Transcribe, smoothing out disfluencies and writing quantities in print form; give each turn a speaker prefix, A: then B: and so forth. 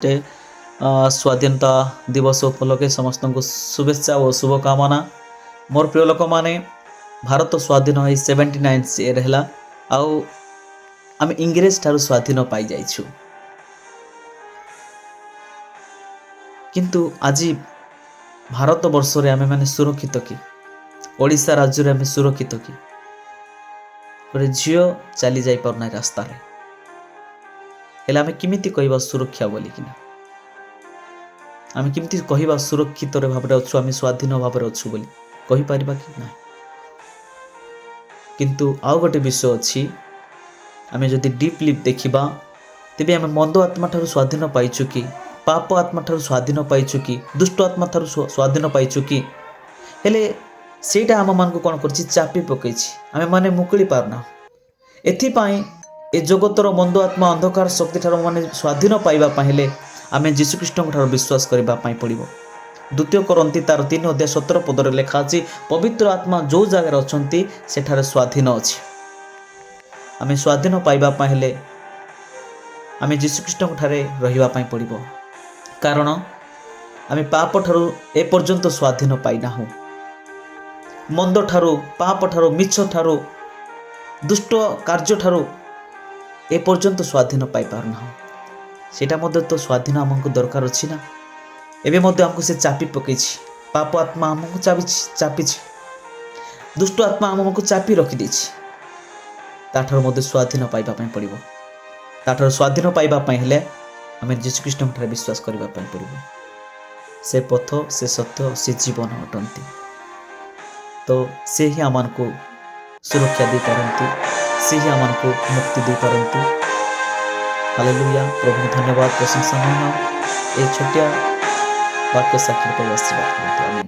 A: ସ୍ୱାଧୀନତା ଦିବସ ଉପଲକ୍ଷେ ସମସ୍ତଙ୍କୁ ଶୁଭେଚ୍ଛା ଓ ଶୁଭକାମନା। ମୋର ପ୍ରିୟ ଲୋକମାନେ, ଭାରତ ସ୍ୱାଧୀନ ହୋଇ 79 ଇୟର୍ ହେଲା ଆଉ ଆମେ ଇଂରେଜ ଠାରୁ ସ୍ୱାଧୀନ ପାଇଯାଇଛୁ। କିନ୍ତୁ ଆଜି ଭାରତ ବର୍ଷରେ ଆମେମାନେ ସୁରକ୍ଷିତ କି? ଓଡ଼ିଶା ରାଜ୍ୟରେ ଆମେ ସୁରକ୍ଷିତ କି? ଗୋଟେ ଝିଅ ଚାଲି ଯାଇପାରୁନାହିଁ ରାସ୍ତାରେ, ହେଲେ ଆମେ କେମିତି କହିବା ସୁରକ୍ଷା ବୋଲିକିନା? ଆମେ କେମିତି କହିବା ସୁରକ୍ଷିତରେ ଭାବରେ ଅଛୁ, ଆମେ ସ୍ୱାଧୀନ ଭାବରେ ଅଛୁ ବୋଲି କହିପାରିବା କି ନାହିଁ? କିନ୍ତୁ ଆଉ ଗୋଟେ ବିଷୟ ଅଛି, ଆମେ ଯଦି ଡିପଲି ଦେଖିବା ତେବେ ଆମେ ମନ୍ଦ ଆତ୍ମା ଠାରୁ ସ୍ୱାଧୀନ ପାଇଛୁ କି? ପାପ ଆତ୍ମା ଠାରୁ ସ୍ୱାଧୀନ ପାଇଛୁ କି? ଦୁଷ୍ଟ ଆତ୍ମା ଠାରୁ ସ୍ୱାଧୀନ ପାଇଛୁ କି? ହେଲେ ସେଇଟା ଆମମାନଙ୍କୁ କ'ଣ କରିଛି? ଚାପି ପକେଇଛି। ଆମେମାନେ ମୁକୁଳି ପାରୁନାହୁଁ। ଏଥିପାଇଁ ଏ ଜଗତର ମନ୍ଦ ଆତ୍ମା, ଅନ୍ଧକାର ଶକ୍ତି ଠାରୁ ମାନେ ସ୍ୱାଧୀନ ପାଇବା ପାଇଁ ହେଲେ ଆମେ ଯୀଶୁଖ୍ରୀଷ୍ଟଙ୍କ ଠାରୁ ବିଶ୍ୱାସ କରିବା ପାଇଁ ପଡ଼ିବ। ଦ୍ୱିତୀୟ କରିନ୍ଥୀୟ ତାର 3 ଅଧ୍ୟାୟ 17 ପଦରେ ଲେଖା ଅଛି, ପବିତ୍ର ଆତ୍ମା ଯେଉଁ ଜାଗାରେ ଅଛନ୍ତି ସେଠାରେ ସ୍ୱାଧୀନ ଅଛି। ଆମେ ସ୍ୱାଧୀନ ପାଇବା ପାଇଁ ହେଲେ ଆମେ ଯୀଶୁଖ୍ରୀଷ୍ଟଙ୍କ ଠାରେ ରହିବା ପାଇଁ ପଡ଼ିବ, କାରଣ ଆମେ ପାପ ଠାରୁ ଏପର୍ଯ୍ୟନ୍ତ ସ୍ୱାଧୀନ ପାଇନାହୁଁ। ମନ୍ଦ ଠାରୁ, ପାପ ଠାରୁ, ମିଛ ଠାରୁ, ଦୁଷ୍ଟ କାର୍ଯ୍ୟ ଠାରୁ ଏପର୍ଯ୍ୟନ୍ତ ସ୍ୱାଧୀନ ପାଇପାରୁନାହୁଁ। ସେଇଟା ମଧ୍ୟ ତ ସ୍ୱାଧୀନ ଆମକୁ ଦରକାର ଅଛି ନା? ଏବେ ମଧ୍ୟ ଆମକୁ ସେ ଚାପି ପକେଇଛି। ପାପ ଆତ୍ମା ଆମକୁ ଚାପିଛି, ଦୁଷ୍ଟ ଆତ୍ମା ଆମକୁ ଚାପି ରଖିଦେଇଛି। ତାଠାରୁ ମଧ୍ୟ ସ୍ୱାଧୀନ ପାଇବା ପାଇଁ ପଡ଼ିବ। ତାଠାରୁ ସ୍ୱାଧୀନ ପାଇବା ପାଇଁ ହେଲେ ଆମେ ଯୀଶୁଖ୍ରୀଷ୍ଟଙ୍କ ଠାରେ ବିଶ୍ୱାସ କରିବା ପାଇଁ ପଡ଼ିବ। ସେ ପଥ, ସେ ସତ୍ୟ, ସେ ଜୀବନ ଅଟନ୍ତି। ତ ସେ ହିଁ ଆମମାନଙ୍କୁ ସୁରକ୍ଷା ଦେଇପାରନ୍ତି, ସେ ହିଁ ଆମମାନଙ୍କୁ ମୁକ୍ତି ଦେଇପାରନ୍ତି। ହାଲେଲୁୟା! ପ୍ରଭୁଙ୍କୁ ଧନ୍ୟବାଦ, ପ୍ରଶଂସା, ମହିମା। ଏହି ଛୋଟିଆ ବାକ୍ୟ ସାକ୍ଷୀ ପ୍ରଭୁ ଆଶୀର୍ବାଦ କରନ୍ତୁ। ଆମେନ୍।